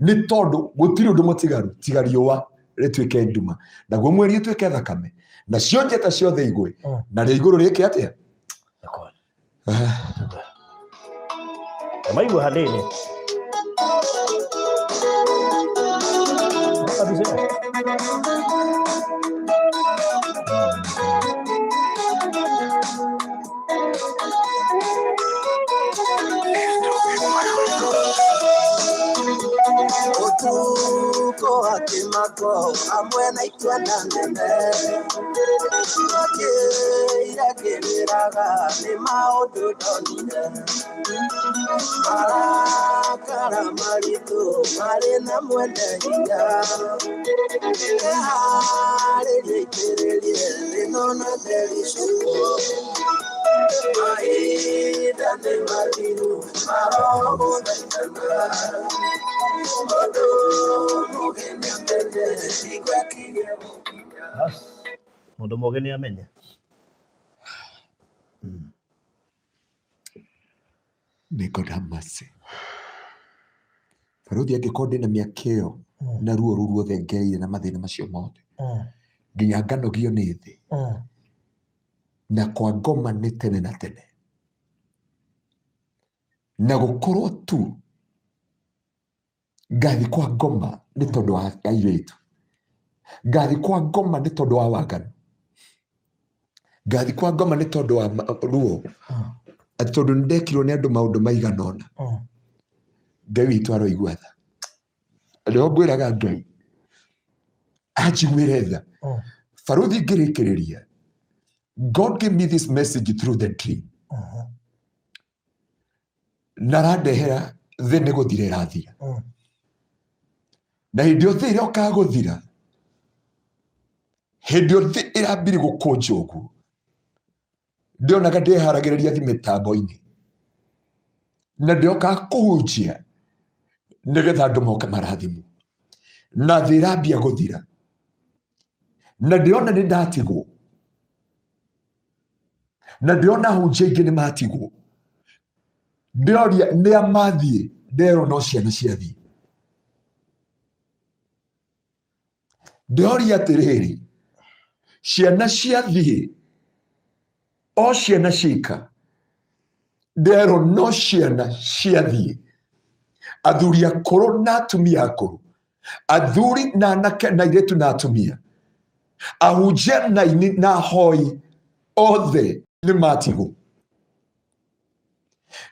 Nĩ tondũ gũtirĩ ũndũ mũtigaru tiga riũa rĩtuĩke nduma, naguo mweri ũtuĩke thakame, nacio njata ciothe igwe, narĩo igũrũ rĩke atĩa? Maigua hanini. Kabisa. Ũtukũ wa kĩmako hamwe na ikwana nene, Gũkĩire kĩrĩraga nĩ maũndũ ndonire, Marakara maritũ marĩ na mwene hinya, Eharĩrie itĩrĩrie thĩno na ndericũkwo, Mahinda nĩ mathiru marogũthaithana, Mũndũ mũgĩ nĩamenye hingo ĩkinye gũkinya. Bas. Mũndũ mũgĩ nĩ amenye. May God have mercy. Barũthi, angĩkorwo ndĩna mĩaka ĩyo na ruo rũu ruothe ngereire na mathĩna macio mothe, nginya nganogio nĩ thĩ, na kwa ngoma nĩ tene na tene, na gũkorwo tu ngathi kwa ngoma nĩ tondũ wa airĩtu, ngathi kwa ngoma nĩ tondũ wa waganu, ngathi kwa ngoma nĩ tondũ wa ruo, atĩ tondũ nĩ ndekirwo nĩ andũ maũndũ maigana ũna. Ngai witũ aroigua tha. Nĩho ngwĩraga Ngai anjiguĩre tha. Barũthi, ngĩrĩkĩrĩria, God gave me this message through the dream, na arandehera thĩ nĩ gũthira ĩrathira, na hĩndĩ ĩyo thĩ ĩrokaga gũthira, hĩndĩ ĩyo thĩ ĩrambiri gũkũnja ũguo, ndĩonaga ndĩharagĩrĩria thi mĩtambo-inĩ na ndĩokaga kũhunjia nĩgetha andũ moke marathimwo, na thĩ ĩrambia gũthira na ndĩrona nĩ ndatigwo, na ndĩrona ahunjia aingĩ nĩ matigwo. Ndĩroria nĩ a mathiĩ, nderwo no ciana ciathiĩ. Ndĩroria atĩrĩrĩ, ciana ciathiĩ o ciana cika? Nderwo no ciana ciathiĩ, athuri akũrũ na atumia akũrũ, athuri na anake na airĩtu na atumia, ahunjia na aini na ahoi, othe nĩ matigwo.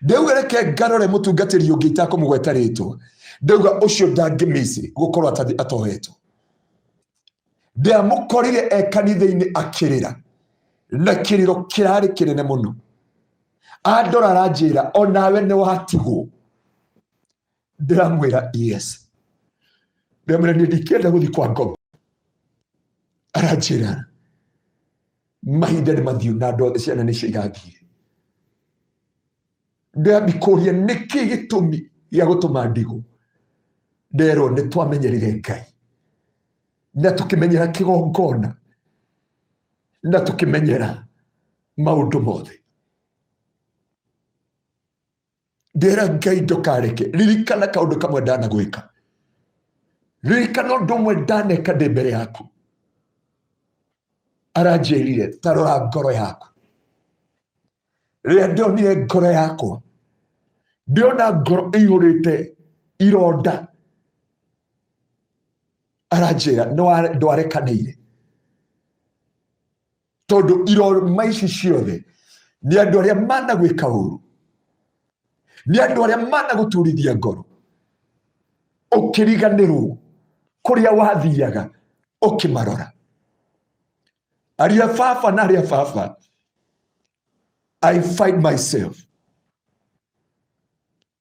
Ndauga reke ngarore mũtungatĩri ũngĩ itakũmũgweta rĩtwa, ndauga ũcio ndangĩmĩci gũkorwo atohetwo. Ndĩamũkorire e kanitha-inĩ akĩrĩra, na kĩrĩro kĩrarĩ kĩnene mũno. Andora aranjĩra, onawe nĩ watigwo? Ndĩramwĩra yes. Ndĩramwĩra niĩ ndikĩenda gũthiĩ kwa ngoma. Aranjĩra mahinda nĩ mathiu na andũ othe ciana nĩcio irathire. Ndĩramikũria nĩkĩ gĩtũmi gĩa gũtũma ndigwo? Nderwo nĩ twamenyerire Ngai na tũkĩmenyera kĩgongona na tũkĩmenyera maũndũ mothe. Ndĩra Ngai ndũkareke, ririkana kaũndũ kamwe ndanagwĩka, ririkana ũndũ ũmwe ndaneka ndĩ mbere yaku. Aranjĩrire ta rora ngoro yaku. Rĩrĩa ndonire ngoro yakwa, ndĩona ngoro ĩihũrĩte ironda. Aranjĩra ndwarekanĩire, tondũ iroma ici ciothe nĩ andũ arĩa managwĩka ũru, nĩ andũ arĩa managũturithia ngoro, ũkĩriganĩrwo kũrĩa wathiaga ũkĩmarora. Aria baba na aria baba, I find myself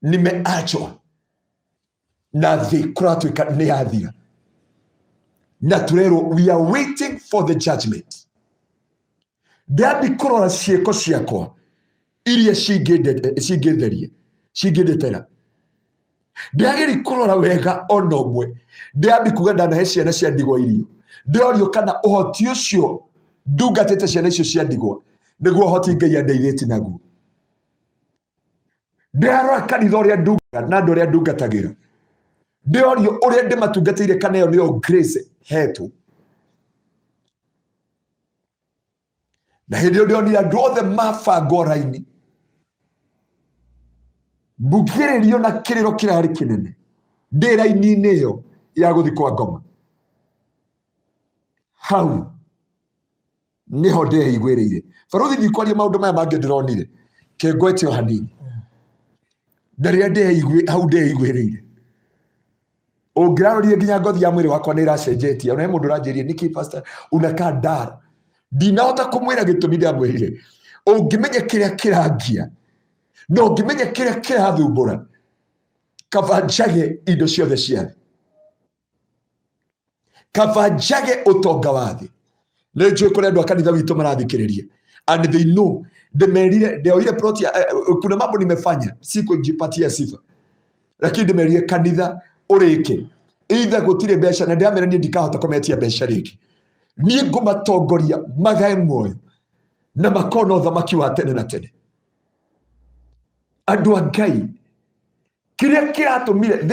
nimeachwa na thĩ kũratuĩka nĩ yathira, na tũrerwo we are waiting for the judgment. Ndambi kũrora ciĩko ciakwa Iria cingĩtheria, cingĩndetera. Ndĩagĩri kũrora wega ona ũmwe. Ndĩambi kuga ndanahe ciana cia ndigwa irio. Ndĩrorio kana ũhoti ũcio ndungatĩte ciana icio cia ndigwa nĩguo ũhoti Ngai andeithĩtie naguo. Ndĩrarora kanitha ũrĩa ndunga na andũ arĩa ndungatagĩra. Ndĩrorio ũrĩa ndĩmatungatĩire kana ĩyo nĩyo grace hetwo. Na hĩndĩ ĩyo ndĩronire andũ othe mabangwo raini, mbugĩrĩrio na kĩrĩro kĩrarĩ kĩnene ndĩ raini-inĩ ĩyo ya gũthiĩ kwa ngoma. Hau niho ndeiguĩrĩire. Barũthi, ndikwaria maũndũ maya mangĩ ndĩronire, kĩngwete o hanini. Na rĩrĩa hau ndeiguĩrĩire, ũngĩrarorire nginya ngothi ya mwĩrĩ wakwa nĩ ĩracenjetie. Ona he mũndũ ũranjĩrie, nĩkĩ pastor unakaa ndara? Ndinahota kũmwĩra gĩtũmi. Ndamwĩrire, ũngĩmenya kĩrĩa kĩrangia na ũngĩmenya kĩrĩa kĩrathumbũra, kaba njage indo ciothe cia thĩ, kaba njage ũtonga wa thĩ. Nĩ njũĩ kũrĩ andũ a kanitha witũ marathikĩrĩria and they know ndĩmerire ndĩoire plot ya, kuna mambo nimefanya, si kujipatia sifa, lakini ndĩmerire kanitha ũrĩke either gũtirĩ mbeca, na ndĩramera niĩ ndikahota kũmetia mbeca rĩngĩ. Niĩ ngũmatongoria magae muoyo na makona ũthamaki wa tene na tene. Andũ a Ngai, kĩrĩa kĩratũmire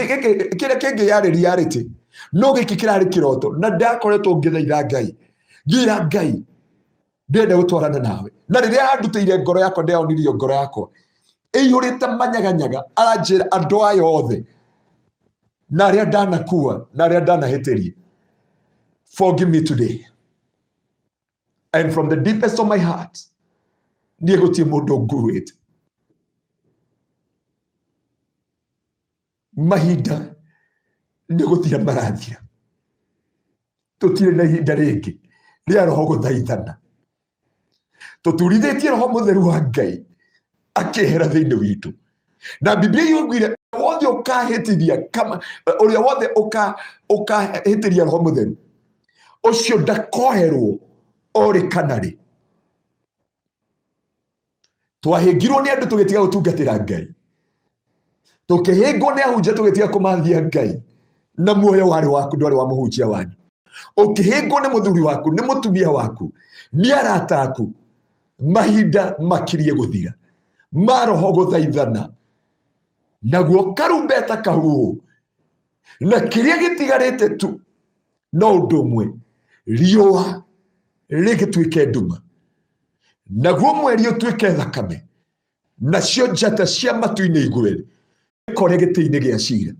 kĩrĩa kĩngĩ yarĩ reality, no gĩkĩ kĩrarĩ kĩroto, na ndakoretwo ngĩthaitha Ngai, ngĩra Ngai ndĩrenda gũtwarana nawe. Na rĩrĩa andutĩire ngoro yakwa, ndeyonirio ngoro yakwa ĩihũrĩte manyaganyaga, aranjĩra andũ aya othe na arĩa ndanakua na arĩa ndanahĩtĩria, forgive me today. And from the deepest of my heart, niĩ gũtirĩ mũndũ nguĩte. Mahinda nĩ gũthira marathira, tũtirĩ na ihinda rĩngĩ rĩa roho gũthaithana. Tũturithĩtie roho mũtheru wa Ngai akĩehera thĩinĩ witũ, na Biblia yugire wothe ũkahĩtithia kama ũrĩa wothe ũkahĩtĩria roho mũtheru ũcio ndakoherwo orĩ kana rĩ. Twahĩngirwo nĩ andũ tũgĩtiga gũtungatĩra Ngai, tũkĩhĩngwo nĩ ahunjia tũgĩtiga kũmathia Ngai, na muoyo warĩ waku, ndwarĩ wa mũhunjia wanyu. Ũkĩhĩngwo nĩ mũthuri waku, nĩ mũtumia waku, nĩ arata aku. Mahinda makirie gũthira ma roho gũthaithana, naguo karumbeta kahuhwo, na kĩrĩa gĩtigarĩte tu no ũndũ ũmwe, riũa rĩgĩtuĩke nduma, naguo mweri ũtuĩke thakame, nacio njata cia matu-inĩ igwe kore gĩtĩ-inĩ gĩa cira.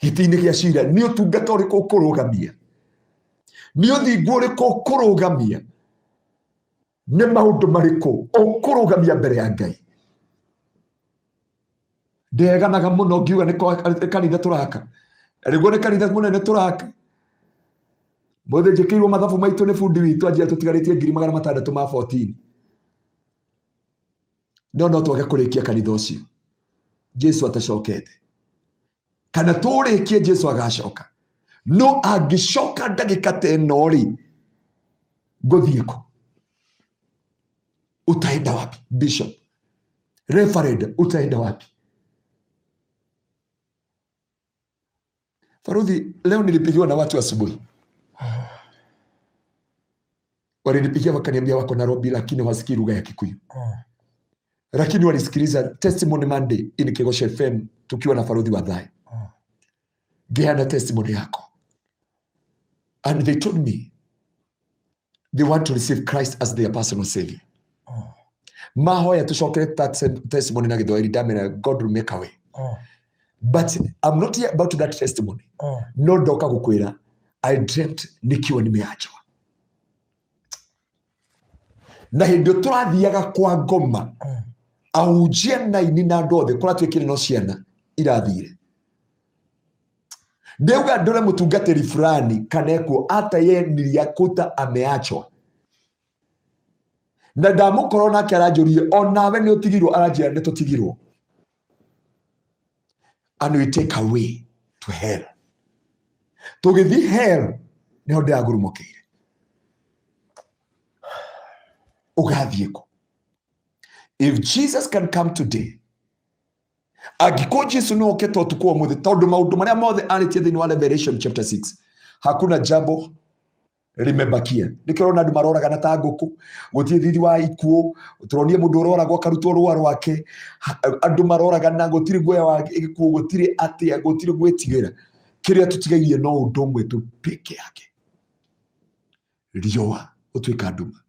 Gĩtĩ-inĩ gĩa cira, nĩ ũtungata ũrĩkũ ũkũrũgamia? Nĩ ũthingu ũrĩkũ ũkũrũgamia? Nĩ maũndũ marĩkũ ũkũrũgamia mbere ya Ngai? Ndeganaga mũno ngiuga nĩ kanitha tũraka, rĩguo nĩ kanitha mũnene tũraka. Mũthĩ njĩkĩirwo mathabu maitũ nĩ bundi witũ, anjĩra tũtigarĩtie 600,000 ma 14. No no twage kũrĩkia kanitha ũcio Jesu atacokete, kana tũrĩkie Jesu agacoka. No angĩcoka ndagĩka ta ĩno rĩ, ngũthiĩ kũ? Utaenda wapi bishop, reverend, utaenda wapi? Faruthi, leo nilipigiwa na watu asubuhi, walinipigia wakaniambia wako Nairobi, lakini hawasikii lugha ya Kikuyu, lakini walisikiliza Testimony Monday in Kegosho FM tukiwa na Faruthi wa Thai, ngeana testimony yako, and they told me they want to receive Christ as their personal savior. Mahoya tucokere that testimony na Gĩthwaĩri. Ndamera God will make a way, but I'm not here about that testimony. No ndoka gukwira, I dreamt nikiwa nimeachwa, na hĩndĩ ĩyo tũrathiaga kwa ngoma, ahunjia na aini na andũ othe kũratuĩkire no ciana irathire. Ndĩuga ndore mũtungatĩri fulani kana ekuo ata ye niliakuta ameachwa, na ndamũkorwo nake aranjũrie, onawe nĩ ũtigirwo? Aranjĩra nĩ tũtigirwo, and we take away to hell. Tũgĩthiĩ hell, nĩho ndĩragurumũkĩire. Ũgathiĩ kũ? If Jesus can come today, angĩkorwo Jesu no oke ta ũtukũ wa ũmũthĩ, tondũ maũndũ marĩa mothe arĩtie thĩinĩ wa Revelation chapter 6, hakuna jambo limebakia. Nĩkĩo ũrona andũ maroragana ta ngũkũ, gũtirĩ thiri wa ikuũ, tũronire mũndũ ũroragwo akarutwo rũa rwake, andũ maroragana, gũtirĩ guoya wa gĩkuũ, gũtirĩ atĩa, gũtirĩ gwĩtigĩra. Kĩrĩa tũtigairie no ũndũ ũmwe tu peke yake, riũa gũtuĩka nduma,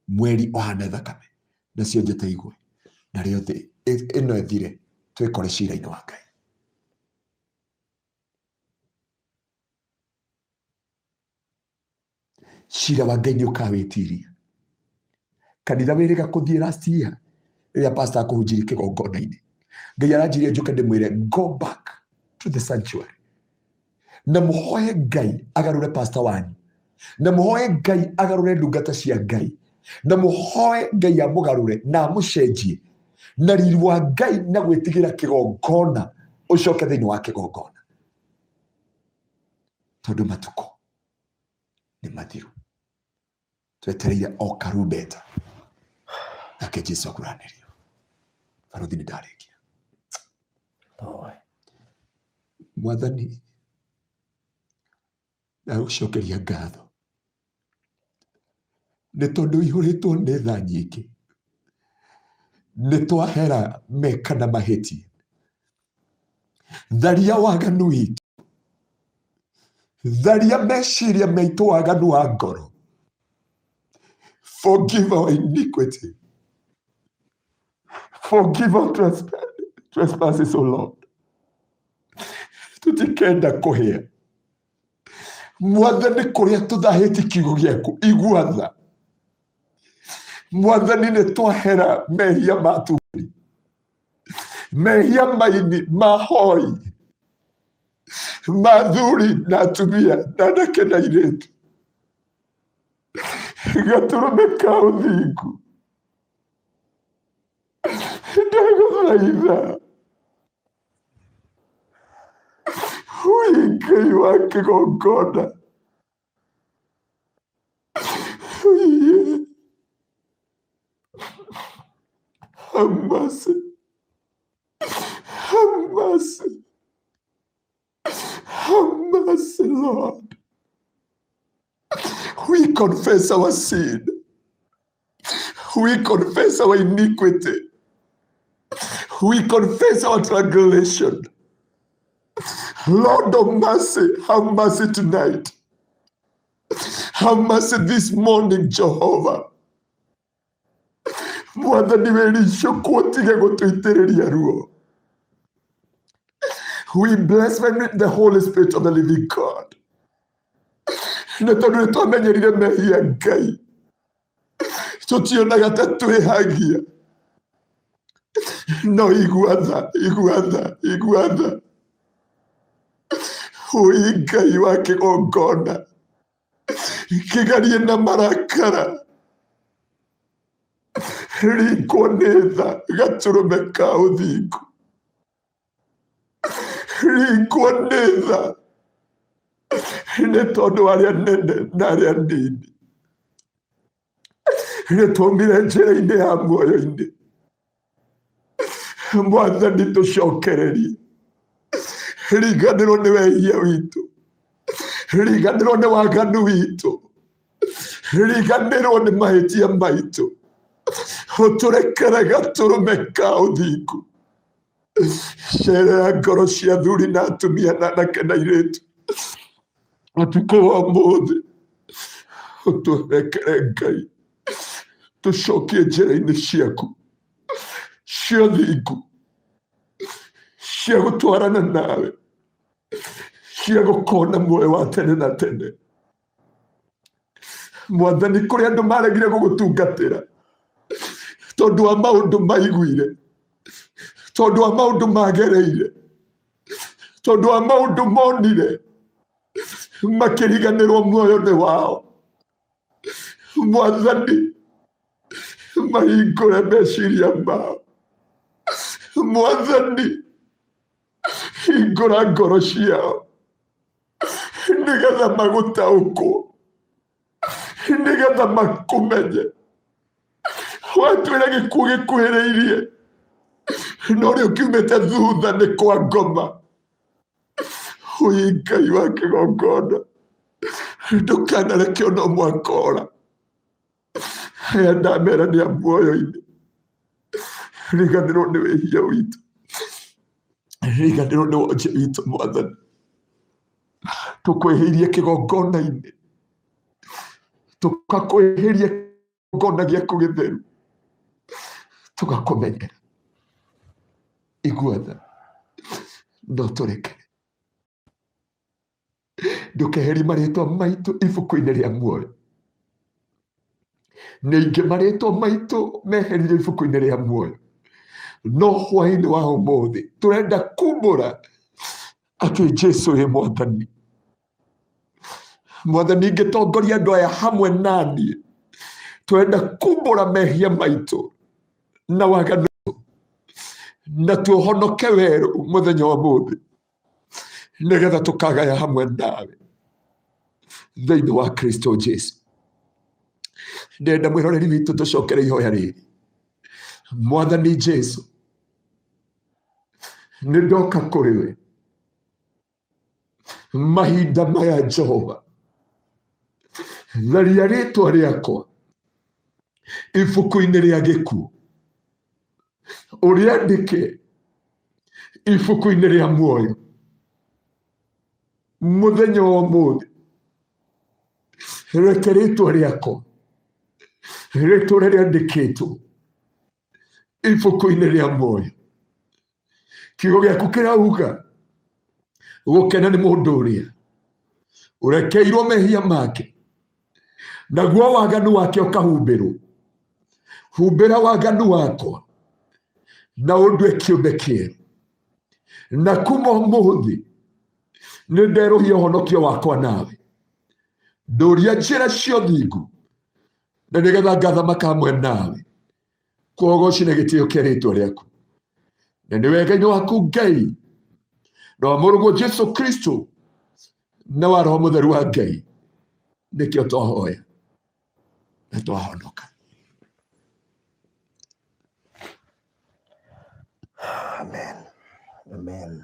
mweri ũhane thakame, nacio njata igwe, narĩo thĩ ĩno ĩthire, twĩkore cira-inĩ wa Ngai. Cira wa Ngai nĩ ũkawĩtiria. Kanitha wĩrĩga kũthiĩ last year rĩrĩa pastor akũhunjirie kĩgongona-inĩ, Ngai aranjirie njũke ndĩmwĩre go back to the sanctuary na mũhoe Ngai agarũre pastor wanyu, na mũhoe Ngai agarũre ndungata cia Ngai, na mũhoe Ngai amũgarũre na amũcenjie na riri wa Ngai na gwĩtigĩra kĩgongona, ũcoke thĩinĩ wa kĩgongona, tondũ matukũ nĩ mathiru. Twetereire o karumbeta nake Jesu akuranĩrio. Barothi, nĩ ndarĩkia. Mwathani, ndagũcokeria ngatho nĩ tondũ ihũrĩtwo nĩ tha nyingĩ, nĩ twahera meka na mahĩtia. Tharia waganu witũ, tharia meciria maitũ waganu wa ngoro. Forgive our iniquity, forgive our trespasses, O Lord. Tũtikenda kũhĩa, Mwathani, kũrĩa tũthahĩtie kiugo gĩaku, igua tha. Mwathani, nĩ twahera mehia ma turi, mehia maini, mahoi, ma thuri na atumia na anake na airĩtu. Gatũrũme ka ũthingu, ndagũthaitha, ui Ngai wa kĩgongona, Oye. Have mercy. Have mercy. Have mercy, Lord. We confess our sin. We confess our iniquity. We confess our transgression. Lord of mercy, have mercy tonight. Have mercy this morning, Jehovah. Mwathani wĩricũkwo tige gũtũitĩrĩria ruo. We bless the Holy Spirit of the living God. Nĩ tondũ nĩ twamenyerire mehia Ngai, tũtionaga ta twĩhagia, no igua tha, igua tha, igua tha. Ũi Ngai wa kĩgongona, kĩgarie na marakara, ringwo nĩ tha, gatũrũme ka ũthingu, ringwo nĩ tha, nĩ tondũ arĩa nene na arĩa nini nĩ twaumire njĩra-inĩ ya muoyo-inĩ. Mwathani, tũcokererie, riganĩrwo nĩ wehia witũ, riganĩrwo nĩ waganu witũ, riganĩrwo nĩ mahĩtia maitũ, ũtũrekere gatũrũme ka ũthingu. Cerera ngoro cia athuri na atumia na anake na airĩtu ũtukũ wa ũmũthĩ, ũtũrekere Ngai, tũcokie njĩra-inĩ ciaku cia ũthingu, cia gũtwarana nawe, cia gũkona muoyo wa tene na tene. Mwathani, kũrĩ andũ maregire gũgũtungatĩra tondũ wa maũndũ maiguire, tondũ wa maũndũ magereire, tondũ wa maũndũ monire, makĩriganĩrwo muoyo nĩ wao. Mwathani, mahingũre meciria mao. Mwathani, hingũra ngoro ciao nĩgetha magũtaũkwo, nĩgetha makũmenye. Watwĩra gĩkuũ gĩkuhĩrĩirie, no rĩu kiumĩte thutha nĩ kwa ngoma. Ũi Ngai wa kĩgongona, ndũkanareke ona ũmwe akora. Aya ndamera nĩ a muoyo-inĩ, riganĩrwo nĩ wĩhia witũ, riganĩrwo nĩ wonje witũ. Mwathani, tũkwĩhĩirie kĩgongona-inĩ, tũkakwĩhĩria kĩgongona gĩaku gĩtheru, tũgakũmenyera. Igua tha, no tũrekere. Ndũkeherie marĩtwa maitũ ibuku-inĩ rĩa muoyo. Nĩ ingĩ marĩtwa maitũ meheririo ibuku-inĩ rĩa muoyo, no hwaĩ-inĩ wa ũmũthĩ tũrenda kumbũra atĩ Jesu wĩ Mwathani. Mwathani, ngĩtongoria andũ aya hamwe naniĩ, tũrenda kumbũra mehia maitũ na waganu, na tuohonoke werũ mũthenya wa mũthĩ, nĩgetha tũkagaya hamwe nawe thĩinĩ wa Kristo Jesu. Ndenda mwĩroreri witũ tũcokere ihoya rĩrĩ. Mwathani Jesu, nĩ ndoka kũrĩ we mahinda maya. Jehova, tharia rĩtwa rĩakwa ibuku-inĩ rĩa gĩkuũ, ũrĩandĩke ibuku-inĩ rĩa muoyo. Mũthenya wa ũmũthĩ, reke rĩtwa rĩakwa rĩtũre rĩandĩkĩtwo ibuku-inĩ rĩa muoyo. Kiugo gĩaku kĩrauga gũkena nĩ mũndũ ũrĩa ũrekeirwo mehia make, naguo waganu wake ũkahumbĩrwo. Humbĩra waganu wakwa na ũndue kĩũmbe kĩerũ, na kuma ũmũthĩ nĩ nderũhia ũhonokio wakwa nawe. Ndũria njĩra cia ũthingu, na nĩgetha ngathamaka hamwe nawe. Kwogoci na gĩtĩo kĩa rĩtwa rĩaku, na nĩ wega-inĩ waku Ngai, na wa Mũrũguo Jesu Kristo, na wa Roho Mũtheru wa Ngai, nĩkĩo twahoya na twahonoka. Amen. Amen.